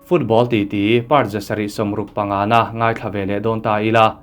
Football titi part 765 na ngaithla ve leh dawn ta ila.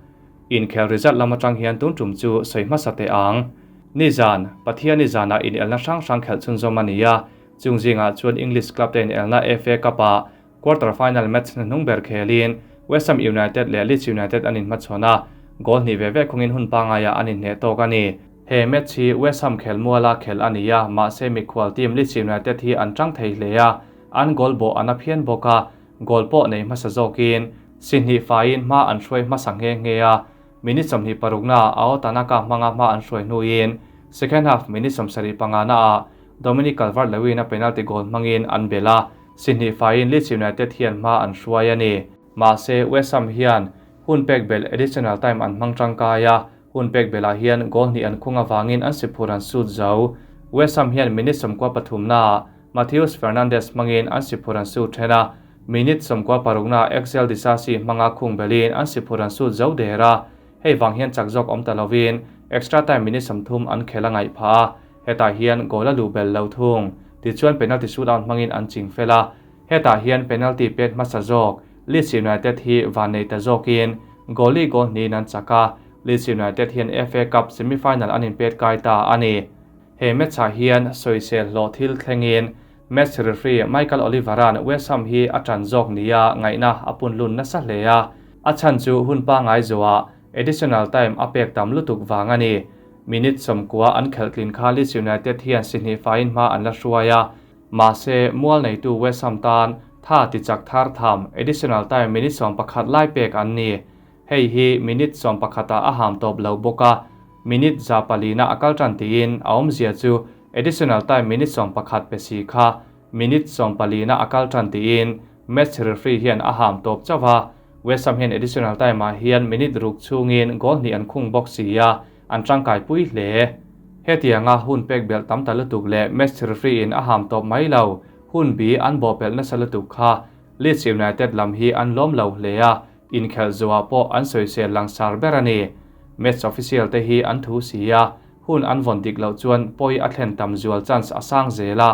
Inkhel result lam atang hian tun tum chu sawi hmasa teh ang. Nizan, Pathiani zanah inelna hrang hrang khelh chhunzawm a ni a, chung zingah chuan English club te inelna FA Cup-ah quarter final match hnahnung ber khelin West Ham United leh Leeds United an inhmachhawn a, goal hnih ve ve khawngin hun pangaiah an inhneh tawk a ni. He match hi West Ham khelmuala khelh a ni a, mahse mikhual team Leeds United hi an tang thei hle a, an goal bawh an a phian bawk a, goal pawh nei hmasa zawkin si hnih faiin hma an hruai hmasa nghe nghe a, minute 26 naah Ao Tanaka hmanga hma an hruai hnuin second half minute 75 naah Dominic Calvert-Lewin a penalty goal hmangin an bel a, si hnih faiin Leeds United hian hma an hruai a ni. Mahse West Ham hian hun pek bel additional time an hmang tangkai a, hun pek belah hian goal hnih an khung avangin an si phur an sut zo. West Ham hian minute 93 naah Matheus Fernandes hmangin an si phur an sut then a, minute 96 naah Axel Disasi hmanga khung belin an si phur an sut zo der a, hei vang hian chak zawk awm ta lovin extra time minute 30 an khel a ngaih phah a, hetah hian goal a luh bel lo thung. Tichuan penalty shootout hmangin an ching fel a, hetah hian penalty pet hmasa zawk Leeds United hi van nei ta zawkin goal-i goal hnihin an chak a, Leeds United hian FA Cup semi-final an inpet kai ta a ni. He match-ah hian sawisel hlawh thil thlengin match referee Michael Oliver-a'n West Ham hi a tan zawk nia ngaihna a punlun nasa hle a, a chhan chu hun pangai zawhah additional time a pek tam lutuk vang a ni. Minute 90 an khelh tlin kha Leeds United hian si hnih faiin hma an la hruai a, mahse mual neitu West Ham tan tha ti chak thar tham additional time minute 11 lai pek an ni. Hei hi minute 11 ah a ham tawp lo bawk a, minute 400 na a kal tan tiin a awmzia chu additional time minute 11 pe si kha minute 14 na a kal tan tiin match referee hian a ham tawp chawa. West Ham hian additional time ah hian minute 6 chungin goal hnih an khung bawk si a, an tangkai pui hle. Hetianga hun pek bel tam ta lutuk leh match referee in a ham tawp mai lo, hun bi an bawh pelh nasa lutuk kha Leeds United lam hi an lawm lo hle a, inkhelh zawhah pawh an sawisel langsar ber a ni. Match official te hi an thu si a, hun an vawn dik loh chuan pawi a thlen tam zual chance a sang zel a,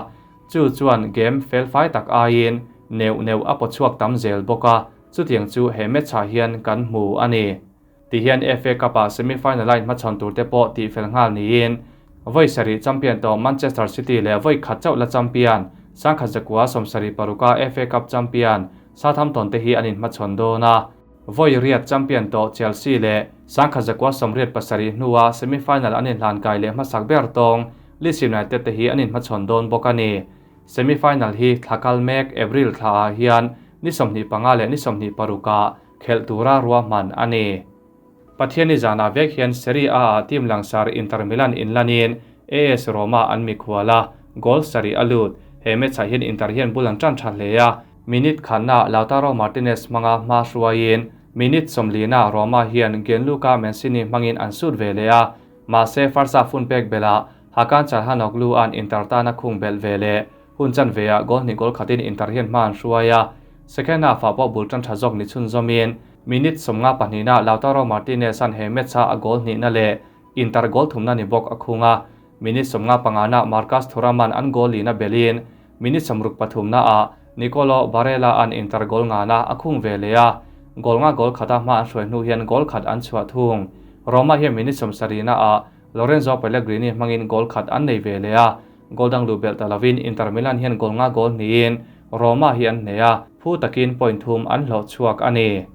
chu chuan game fel fai tak aiin neuh neuh a pawchhuak tam zel bawk a, chutiang chu he match ah hian kan hmu a ni. Ti hian FA Cup-ah semi-final line hmachhawn tur te pawh tih fel nghal niin vawi sarih champion tawh Manchester City leh vawi khat chauh la champion 1976 FA Cup champion Southampton te hi an inhmachhawn dawn a, vawi riat champion tawh Chelsea leh 1987 hnuah semi-final an inhlan kai leh hmasak ber tawng Leeds United te hi an inhmachhawn dawn bawk a ni. Semi-final hi thlakal mek April thla ah hian ni 25 leh ni 26 ah khelh tura ruahman a ni. Pathiani zanah vek hian Serie A ah team langsar Inter Milan inlanin AS Roma an mikhual a, goal 7 a lut. He match ah hian Inter hian bul an tan tha hle a, minute khatna Lautaro Martinez hmanga hma hruaiin minute 40 na Roma hian Gianluca Mancini hmangin an sut ve leh a, mahse first half hun pek belah Hakan Calhanoglu an Inter tana khung bel ve leh hun chan ve ah goal hnih goal khatin Inter hian hma an hruai a, second half ah pawh bul tan tha zawk ni chhun zawmin minute 52 na Lautaro Martinez an he match a a goal hnih na leh Inter goal thumna ni bawk a khung a, minute 55 na Marcus Thuram an an goal lina belin minute 63 na ah Nicolo Barella an Inter goal nga na a khung ve leh a, goal nga goal khata hma an hruai hnu hian goal khat an chhuah thung. Roma hian minute 70 na ah Lorenzo Pellegrini hmangin goal khat an nei ve leh a, goal dang lu bel ta lovin Inter Milan hian goal nga goal hnihin Roma hi an hneh a, phu takin point thum an hlawh chhuak a ni.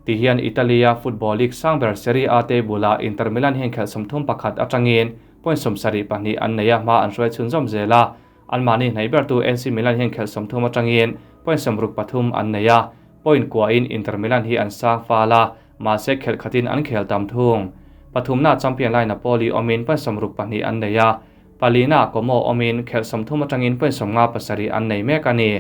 Ti hian Italia Football League sangber Serie A table ah Inter Milan hian khelh 31 atangin point 72 an nei a, hma an hruai chhunzawm zel a, an mahni hnai ber tu AC Milan hian khelh 30 atangin point 63 an nei a, point kuain Inter Milan hi an sang fal a, mahse khelh khatin an khel tam thung. Pathumna champion lai Napoli awmin point 62 an nei a, palina Como awmin khelh 30 atangin point 57 an nei mek a ni.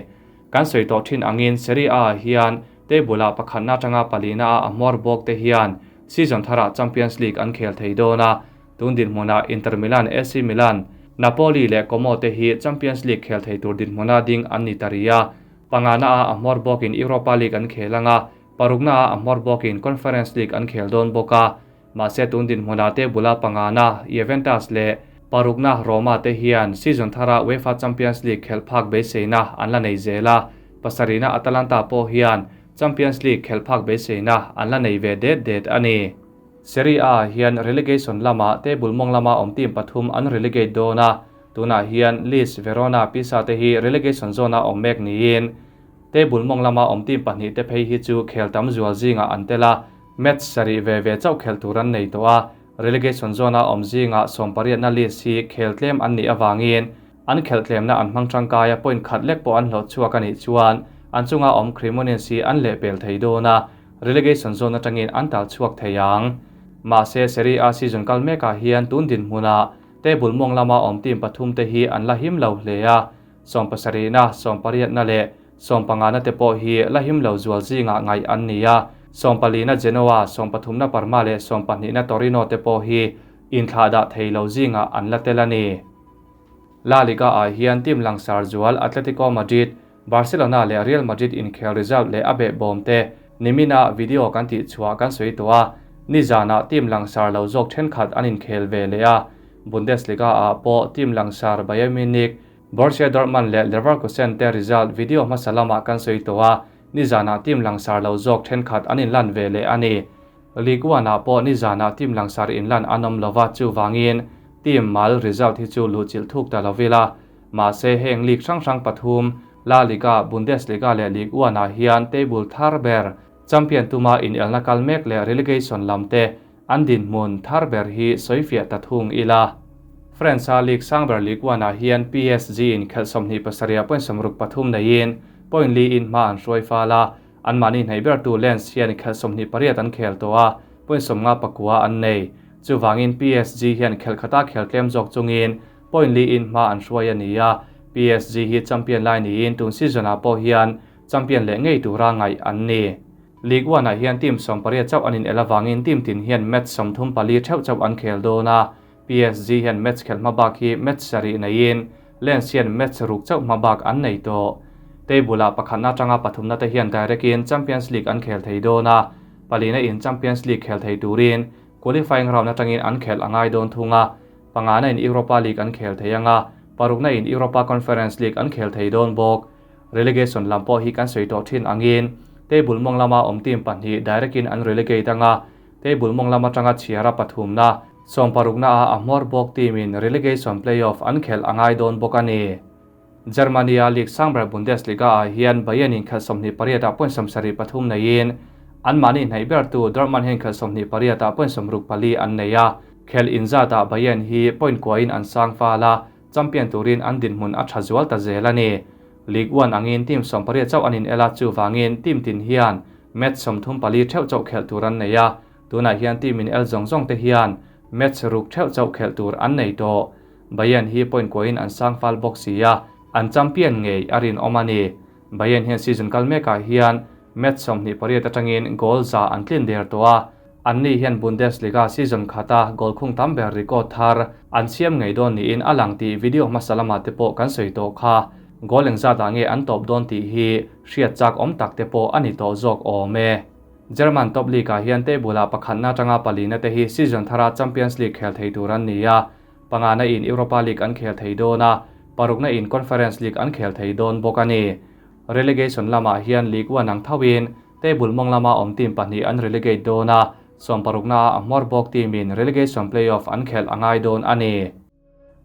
Kan sawi tawh thin angin Serie A hian table ah pakhatna atanga palina a hmawr bawk te hian season tharah Champions League an khel thei dawn a, tun dinhmunah Inter Milan, AC Milan, Napoli leh Como te hi Champions League khel thei tur dinhmuna ding an ni ta ri a, pangana a hmawr bawkin Europa League an khel anga, parukna a hmawr bawkin Conference League an khel dawn bawk a, mahse tun dinhmunah table a pangana Juventus leh parukna Roma te hian season thara UEFA Champions League khel phak beiseina an la nei zel a, Pasarihna Atalanta pawh hian Champions League khelh phak beiseina an la nei ve det det a ni. Serie A ah hian relegation lamah table mawng lama awm team pathum an relegate dawn a, tunah hian Lecce, Verona, Pisa te hi relegation zone-a awm mek niin table mawng lama awm team pahnih te phei hi chu khel tam zual zingah an tel a, match sarih ve ve chauh khelh tur an nei tawh a, relegation zone-a awm zingah sawmpariatna Lecce hi khel tlem an nih avangin An khelh tlemna an hmang tangkai a, point khat lek pawh an hlawh chhuak a nih chuan an chunga awm Cremonese hi an lehpel thei dawn a, relegation zone atangin an tal chhuak thei ang. Mahse, Serie A season kal mekah hian tun dinhmunah table mawng lama awm team pathum te hi an la him lo hle a, sawmpasarihna, sawmpariatna leh sawmpangana te pawh hi la him lo zual zingah ngaih an ni a, sawmpalina Genoa, sawmpathumna Parma leh sawmpahnihna Torino te pawh hi inthlahdah thei lo zingah an la tel a ni. La Liga ah hian team langsar zual Atletico Madrid, Barcelona leh Real Madrid inkhel result leh a behbawm te nimina video kan tih chhuah kan sawi tawh a, nizanah team langsar lo zawk thenkhat an inkhel ve leh a, Bundesliga ah pawh team langsar Bayern Munich, Borussia Dortmund leh Leverkusen te result video hmasa lamah kan sawi tawh a, nizanah team langsar lo zawk thenkhat an inlan ve leh a ni. League One ah pawh nizanah team langsar inlan an awm lova, chuvangin team mal result hi chu luhchilh thuk ta lo ila. Mahse heng league hrang hrang pathum, La Liga, Bundesliga leh League One ah hian table thar ber, champion tuma inelna kal mek leh relegation lam te an dinhmun thar ber hi sawifiah ta thung ila. France-a league sang ber League One ah hian PSG in khelh 27 point 63 neiin point li in hma an hruai fal a, Anmahni hnaih bertu Lens hian khelh 28 an khel tawh a, point 59 an nei. Chuvangin PSG hian khelh khata khel tlem zawk chungin point liin hma an hruai a ni a, PSG hi champion lai niin tun season-ah pawh hian champion leh ngei tura ngaih an ni. League One-ah hian team 18 chauh an inel avangin team tin hian match 34 theuh chauh an khel dawn a, PSG hian match khelh hma bak hi match sarih neiin Lens hian match ruk chauh hma bak an nei tawh. Table-ah pakhatna atanga pathumna te hian direct-in Champions League an khel thei dawn a, palina in Champions League khel thei turin qualifying round atangin an khelh a ngai dawn thung a, pangana in Europa League an khel thei ang a, parukna in Europa Conference League an khel thei dawn bawk. Relegation lam pawh hi kan sawi tawh thin angin table mawng lama awm team pahnih direct-in an relegate ang a, Table mawng lam atanga chhiara pathumna, sawmparukna ah a hmawr bawk team in relegation play-off an khelh a ngai dawn bawk a ni. Germany-a league sangber Bundesliga ah hian Bayern in khelh 28 ah point 73 neiin anmahni hnaih bertu Dortmund hian khelh 28 ah point 64 an nei a. Khelh inzat ah Bayern hi point kuahin an sang fal a, champion turin an dinhmun a tha zual ta zel a ni. League One angin team 18 chauh an inel a, chuvangin team tin hian match 34 theuh chauh khelh tur an nei a, tunah hian team in el zawng zawng te hian match ruk theuh chauh khelh tur an nei tawh. Bayern hi point kuahin an sang fal bawk si a, an champion ngei a rinawm a ni. Bayern hian season kal mekah hian match 28 atangin goal za an tlin der tawh a, anni hian Bundesliga season khata goal khung tam ber record thar an siam ngei dawn niin a lang tih video hmasa lamah te pawh kan sawi tawh kha. Goal engzatah nge an tawp dawn tih hi hriat chak awm tak te pawh a ni tawh zawk awm e. German top league-ah hian table-ah pakhatna atanga palina te hi season thara Champions League khel thei tur an ni a, pangana in Europa League an khel thei dawn a, parukna in Conference League an khel thei dawn bawk a ni. Relegation lamah hian League One ang thoin table mawng lama awm team pahnih an relegate dawn a, sawmparukna ah a hmawr bawk team in relegation play-off an khelh a ngai dawn a ni.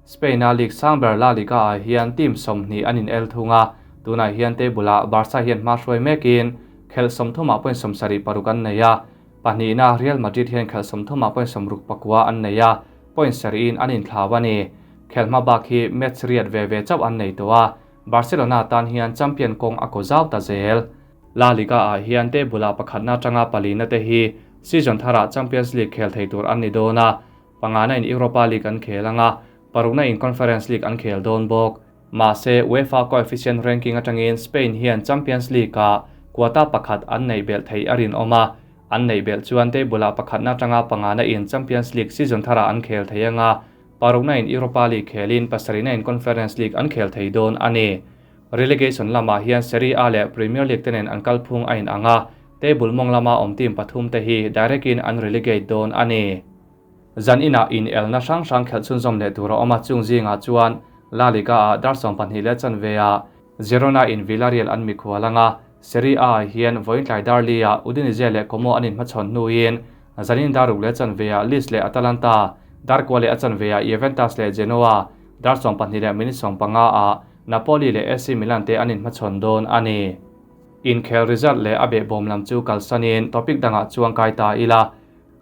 Spain-a league sang ber La Liga-ah hian team 20 an inel thung a, tunah hian table-ah Barca hian hma hruai mekin khelh 30 point 76 an nei a, pahnihna Real Madrid hian khelh 30 point 64 an nei a, point sarihin an inthlau a ni. Khelh hma bak hi match riat ve ve chauh an nei tawh a, Barcelona tan hian champion kawng a kaw zau ta zel. La Liga-ah hian table-ah pakhatna atanga palina te hi season tharah Champions League khel thei tur an ni dawn a, Pangana in Europa League an khel ang a, parukna in Conference League an khel dawn bawk. Mahse, UEFA coefficient ranking atangin Spain hian Champions League-ah quota pakhat an neih belh theih a rinawm a, an neih belh chuan table-ah pakhatna atanga pangana in Champions League season tharah an khel thei ang a, parukna in Europa League khelin pasarihna in Conference League an khel thei dawn a ni. Relegation lamah hian Serie A leh Premier League te nen an kalphung a inang a, table mawng lama awm team pathum te hi direct-in an relegate dawn a ni. Zan inah inelna hrang hrang khelh chhunzawm leh tur a awm a, chung zingah chuan La Liga-ah dar 12 leh chanve ah Girona in Villarreal an mikhual anga, Serie A ah hian vawiin tlai dar li-ah Udinese leh Como an inhmachhawn hnuin zanin dar ruk leh chanve-ah Leeds leh Atalanta, dar kua leh a chanve-ah Juventus leh Genoa, dar 12 leh minute 15 ah Napoli leh AC Milan te an inhmachhawn dawn a ni. Inkhel result leh a behbawm lam chu kalsanin topic dangah chuan kai ta ila.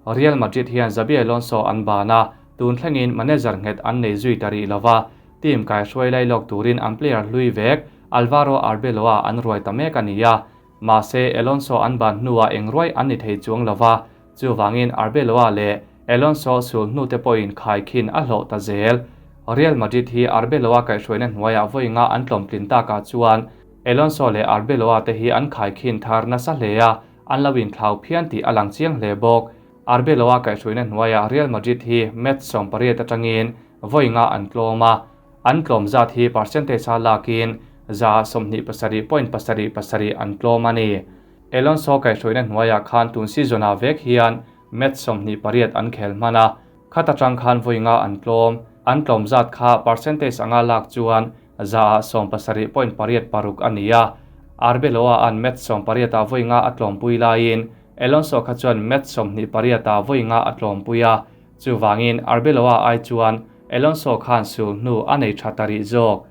Real Madrid hian Xabi Alonso an ban a, tun thlengin manager nghet an nei zui ta rih lova, team kaihruai lai lawk turin an player hlui vek Alvaro Arbeloa an ruai ta mek a ni a. Mahse, Alonso an ban hnuah eng ruai an ni thei chuang lova, chuvangin Arbeloa leh Alonso sul hnute pawhin khaikhin a hlawh ta zel. Real Madrid hi Arbeloa kaihhruaina hnuaiah vawi nga an tlawmtlin takah chuan Alonso leh Arbeloa te hi an khaikhin thar nasa hle a, An lo inthlau phian tih a lang chiang hle bawk. Arbeloa kaihhruaina hnuaiah Real Madrid hi match 18 atangin vawi nga an tlawm a, an tlawm zat hi percentage a lakin 27.77% an tlawm a ni. Alonso kaihhruaina hnuaiah khan tun season-ah vek hian match 28 an khel hman a, khat atang khan vawi nga an tlawm. An tlawm zat kha percentage anga lak chuan 78.86% a ni a, Arbeloa an match 18 ah vawi nga a tlawmpui laiin Alonso kha chuan match 28 ah vawi nga a tlawmpui a, chuvangin Arbeloa ai chuan Alonso khan sul hnu a nei tha ta rih zawk.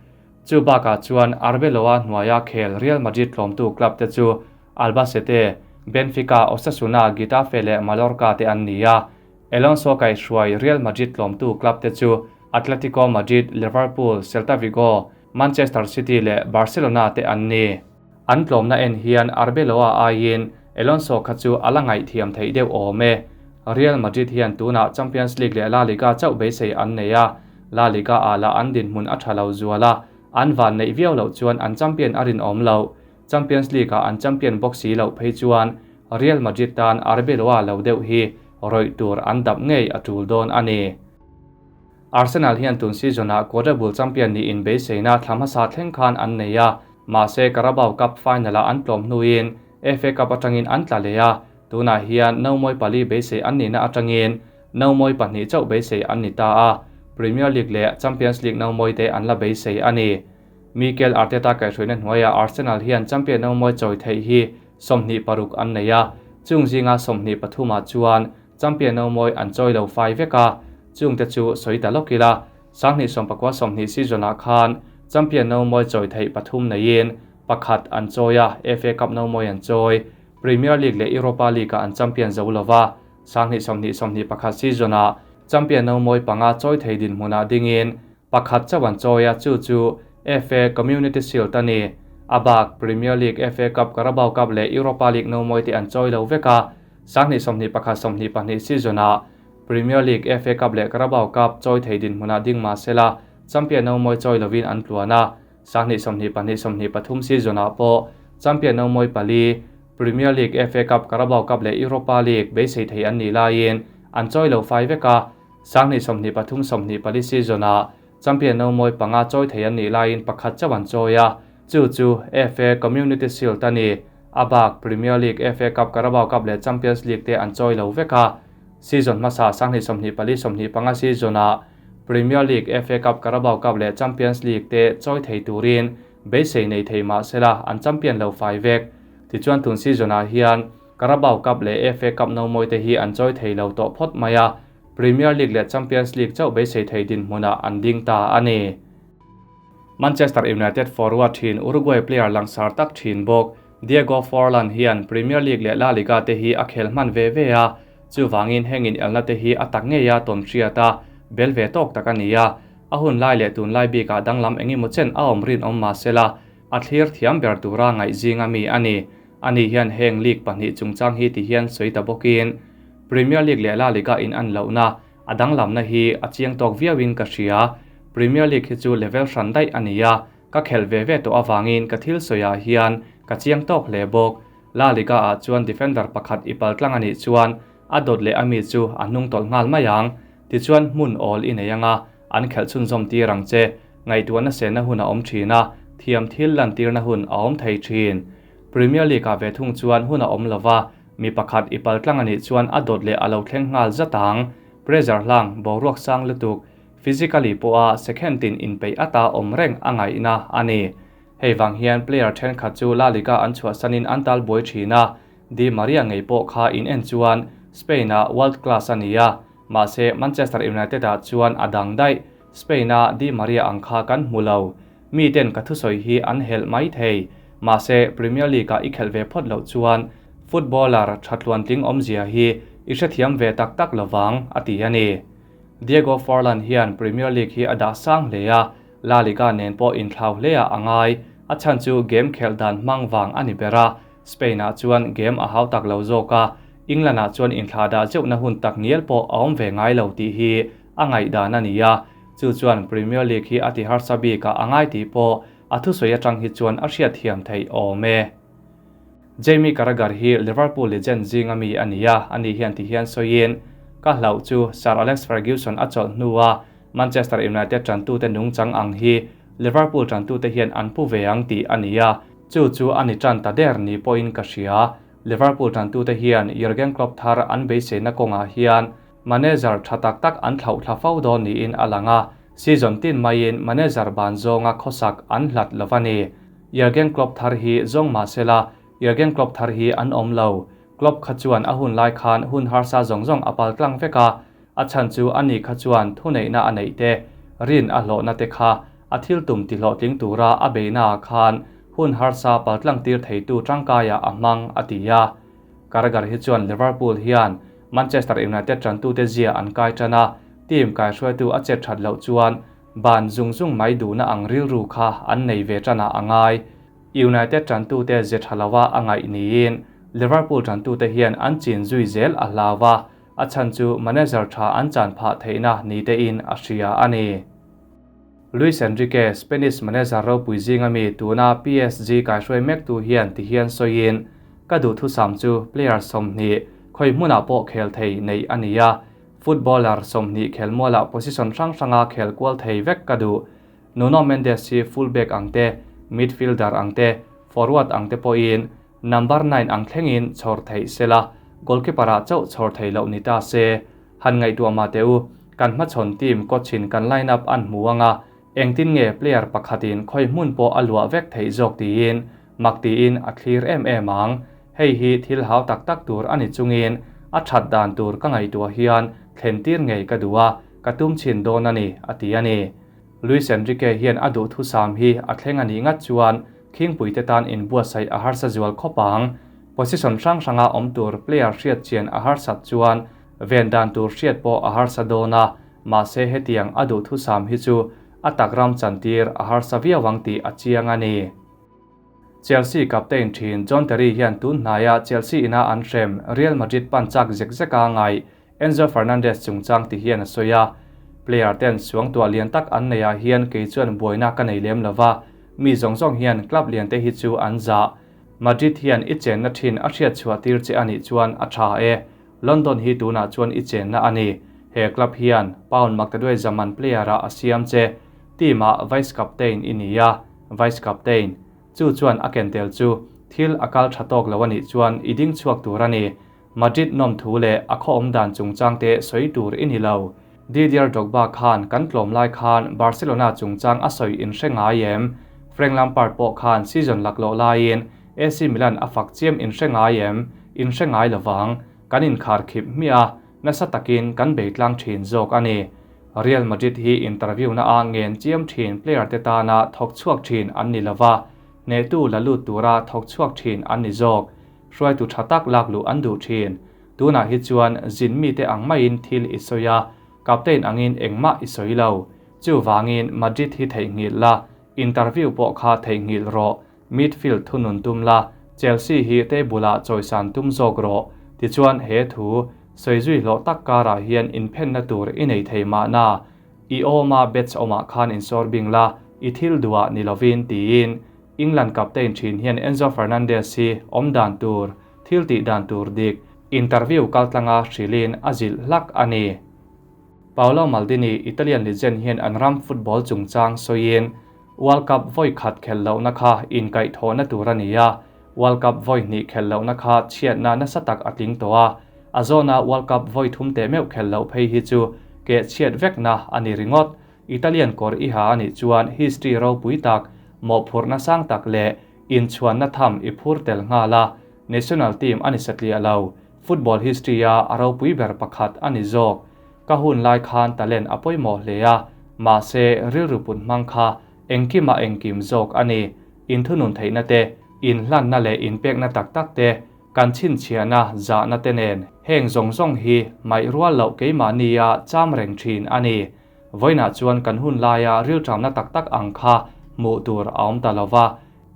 Chu bakah chuan Arbeloa hnuaia khel Real Madrid tlawmtu club te chu Albacete, Benfica, Osasuna, Getafe leh Mallorca te an ni a, Alonso kaihhruai Real Madrid tlawmtu club te chu Atletico Madrid, Liverpool, Celta Vigo, Manchester City leh Barcelona te an ni. An tlawmna en hian Arbeloa aiin Alonso kha chu a la ngaihthiam theih deuh awm e. Real Madrid hian tunah Champions League leh La Liga chauh beisei an nei a, La Liga ah lah an dinhmun a tha lo zual a, an van neih viau loh chuan an champion a rinawm loh. Champions League ah an champion bawk si loh phei chuan Real Madrid tan Arbeloa lo deuh hi rawih tur an dap ngei a tul dawn a ni. Arsenal hian tun season-ah quadruple champion niin beiseina thla hmasa thleng khan an nei a, mahse Carabao Cup final-ah an tlawm hnuin FA Cup atangin an tla leh a, tunah hian nomawi pali beisei an nihna atangin nomawi pahnih chauh beisei an ni ta a, Premier League leh Champions League nomawi te an la beisei a ni. Mikel Arteta kaihhruaina hnuaiah Arsenal hian champion nomawi chawi theih hi 26 an nei a, chung zinga 23 ah chuan champion nomawi an chawi lo fai vek a, chungte chu sawi ta lawk ila, 2019 20 season ah khan champion nomawi chawi theih pathum neiin pakhat an chawi a, FA Cup nomawi an chawi, Premier League leh Europa League ah an champion zo lova, 2020 21 season ah champion nomawi panga chawi thei dinhmunah dingin Pakhat chauh an chawi a, chu chu FA Community Shield a ni. A bak, Premier League, FA Cup, Carabao Cup leh Europa League nomawi te an chawi lo vek a, 2021 22 season-ah Premier League, FA Cup leh Carabao Cup chawi thei dinhmunah ding mah sela, champion nomawi chawi lovin an tluan a, 2022 23 season-ah pawh champion nomawi pali, Premier League, FA Cup, Carabao Cup leh Europa League beisei thei an nih laiin an chawi lo fai vek a, 2023 24 season-ah champion nomawi panga chawi thei an nih laiin pakhat chauh an chawi a, chu chu FA Community Shield a ni. A bak Premier League, FA Cup, Carabao Cup leh Champions League te an chawi lo vek a. Season hmasa 2024 25 season-ah Premier League, FA Cup, Carabao Cup leh Champions League te chawi thei turin beisei nei thei mah sela an champion lo fai vek. Tichuan tun season-ah hian Carabao Cup leh FA Cup nomawi te hi an chawi thei lo tawh phawt mai a, Premier League leh Champions League chauh beisei thei dinhmunah an ding ta a ni. Manchester United forward thin Uruguay player langsar tak thin bawk Diego Forlan hian Premier League leh La Liga te hi a khel hman ve ve a, chuvangin heng inelna te hi a tak ngei a tawn hriat a, bel ve tawk tak a ni a. A hun lai leh tunlai bikah danglam engemaw chen a awm rinawm mahsela a thlir thiam ber tura ngaih zinga mi a ni. Ani hian heng league pahnih chungchang hi ti hian sawi ta bawkin Premier League leh La Liga in an lohna a danglamna hi a chiang tawk viauin ka hria. Premier League hi chu level hran daih a ni a, ka khelh ve ve tawh avangin ka thil sawiah hian ka chiang tawk hle bawk. La Liga ah chuan defender pakhat i pal tlang a nih chuan a dawt leh ami chu a hnung tawlh nghal mai ang. Tichuan hmun awl i nei anga an khelh chhunzawm tir ang che. Ngaihtuahna senna hun a awm thin a, thiam thil lantirna hun a awm thei thin. Premier League ah ve thung chuan hun a awm lova, mi pakhat i pal tlang a nih chuan a dawt leh a lo thleng nghal zat ang. Pressure hlang, boruak sang lutuk, physically pawha second tin inpeih ata awm reng a ngaihna a ni. Hei vang hian player thenkhat chu La Liga an chhuahsanin an tal buai thin a, Di Maria ngei pawh kha in en chuan Spain-ah world class a ni a, mahse Manchester United-ah chuan a dang daih. Spain-a Di Maria ang kha kan hmu lo. Miten ka thusawi hi an helh mai thei. Mahse Premier League-ah i khelh ve phawt loh chuan footballer tha tluantling awmzia hi i hrethiam ve tak tak lovang, a ti a ni. Diego Forlan hian Premier League hi a dah sang hle a, La Liga nen pawh inthlau hleah a ngai. A chhan chu game khelh dan hmang vang a ni ber a, Spain-ah chuan game a hau tak lo zawk a, England-ah chuan inthlah dah zeuhna hun tak ngial pawh a awm ve ngai lo tih hi a ngaihdan a ni a, chu chuan Premier League hi a ti harsa bikah a ngai tih pawh a thusawi atang hi chuan a hriatthiam theih awm e. Jamie Carragher hi Liverpool legend zinga mi a ni a, ani hian ti hian sawiin, Ka hlauh chu Sir Alex Ferguson a chawlh hnua Manchester United tantute nungchang ang hi Liverpool tantute hian an pu ve ang tih a ni a, chu chu a ni tan ta der ni pawhin ka hria. Liverpool tantute hian Jurgen Klopp thar an beiseina kawngah hian manager tha tak tak an thlauh thla fo dawn niin a lang a, season tin maiin manager ban zawnga khawsak an hlat lo a ni. Jurgen Klopp thar hi zawng mah sela, Jurgen Klopp thar hi an awm lo. Klopp kha chuan a hun lai khan hun harsa zawng zawng a pal tlang vek a, a chhan chu ani kha chuan thuneihna a neih te, rin a hlawhna te kha a thil tum ti hlawhtling tura a beihnaah khan hun harsa pal tlang tir theitu tangkaiah a hmang, a ti a. Carragher hi chuan Liverpool hian Manchester United tantute zia an kai tan a, team kaihruaitu a chet that loh chuan ban zung zung mai duhna ang rilru kha an nei ve tanah a ngai. United tantute ze tha lova a ngaih niin Liverpool tantute hian an chin zui zel a hlau a, a chhan chu manager tha an chan phah theihna ni tein a hria a ni. Luis Enrique, Spanish manager ropui zinga mi tuna PSG kaihruai mektu hian ti hian sawiin, Ka duhthusam chu player 20 khawi hmunah pawh khel thei neih a ni a, footballer 20 khelmualah position hrang hranga khel kual thei vek ka duh. Nuno Mendes hi fullback ang te, midfielder ang te, forward ang te pawhin number 9 ang thlengin chhawr theih sela, goalkeeper-ah chauh chhawr thei loh ni ta se. Han ngaihtuah mah teh u, kan hmachhawn team coach-in kan line-up an hmu anga, engtin nge player pakhatin khawi hmun pawh a luah vek theih zawk tiin mak tiin a thlir em em ang. Hei hi thil hau tak tak tur a ni chungin a that dan tur ka ngaihtuah hian thlen tir ngei ka duh a, ka tum chhin dawn a ni, a ti a ni. Luis Enrique hian a duhthusam hi a thleng a nih ngat chuan khingpuite tan inbuatsaih a harsa zual khawp ang. Position hrang hranga awm tur player hriat chian a harsat chuan ven dan tur hriat pawh a harsa dawn a, mahse hetiang a duhthusam hi chu a takram chantir a harsa viau ang tih a chiang a ni. Chelsea captain thin John Terry hian tun hnaia Chelsea ina an hrem Real Madrid pan chak zek zeka ngai Enzo Fernandez chungchang ti hian a sawi a, player ten suang tuah lian tak an nei ah hian kei chuan buaina ka nei lem lova, mi zawng zawng hian club lian te hi chu an zah. Madrid hian i chenna thin a hriat chhuah tir che anih chuan a tha e. London hi tunah chuan i chenna a ni. He club hian pound maktaduai zaman player ah a siam che. Team ah vice captain i ni a, vice captain. Chu chuan a ken tel chu thil a kal tha tawk lo anih chuan i ding chhuak tur a ni. Madrid nawm thu leh a khaw awm dan chungchang te sawi tur i ni lo. Didier Drogba khan kan tlawm lai khan Barcelona chungchang a sawi in hre ngai em? Frank Lampard pawh khan season laklawh laiin AC Milan a fak chiam in hre ngai em? In hre ngai lovang. Kan inkhar khip hmiah a, nasa takin kan bei tlang thin zawk a ni. Real Madrid hi interview na a ngen chiam thin player te tana thawk chhuak thin an ni lova, hnehtu la lut tura thawk chhuak thin an ni zawk. Hruaitu tha tak lak luh an duh thin. Tunah hi chuan zin mite ang maiin thil i sawi a, captain angin engmah i sawi lo. Chuvangin Madrid hi theihnghilh la, interview pawh kha theihnghilh rawh, midfield thunun tum la, Chelsea hi table-ah chawisan tum zawk rawh. Tichuan he thu sawi zui hlawh tak karah hian inphenna tur i nei thei mahna, i awma bets awmah khan insawr bing la, i thil duhah ni lovin tiin England captain thin hian Enzo Fernandez hi awm dan tur, thil tih dan tur dik, interview kaltlanga hrilhin a zilh hlak a ni. Paolo Maldini, Italian legend hian an ram football chungchang sawiin, World Cup vawi khat khelh lohna kha inkaihthawhna tur a ni a, World Cup vawi hnih khelh lohna kha chhiatna nasa tak a tling tawh a, a zawna World Cup vawi thum teh meuh khelh loh phei hi chu keh chhiat vekna a ni ringawt. Italian kawr i ha a nih chuan history ropui tak mawhphurhna sang tak leh inchhuanna tham i phur tel nghal a, national team a ni satliah lo, football history-a a ropui ber pakhat a ni zawk. Ka hun lai khan talent a pawimawh hle a, mahse rilru put hmang kha engkima engkim zawk a ni. Inthunun theihna te, inhlanna leh inpekna tak tak te, kan chhinchhiahna zahna te nen heng zawng zawng hi hmaih rual loh keimahnia cham reng thin a ni. Vawiinah chuan kan hun laia rilṭamna tak tak ang kha hmuh tur a awm ta lo va,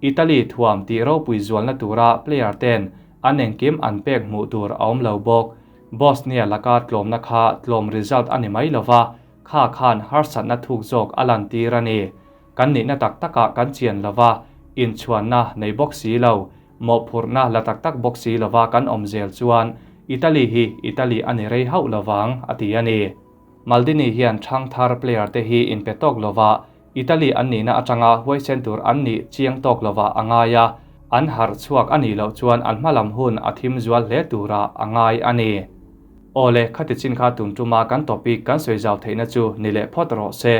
Italy thuam tih ropui zualna tura player ten an engkim an pek hmuh tur a awm lo bawk. Bosnia laka tlawmna kha tlawm result a ni mai lo va, kha khan harsatna thuk zawk a lantir a ni. Kan nihna tak takah kan chian lo va, inchhuanna nei bawk si lo, mawhphurhna la tak tak bawk si lova kan awm zel chuan Italy hi Italy a ni rei hauh lovang, a ti a ni. Maldini hian ṭhangthar player te hi inpe tawk lova Italy an nihna aṭanga huaisen tur an nih chiang tawk lova a ngai a, an harh chhuak a nih loh chuan an hmalam hun a thim zual hle tura a ngai a ni. Awle, khati chin kha tun ṭuma kan topic kan sawi zau theihna chu ni leh phawt rawh se.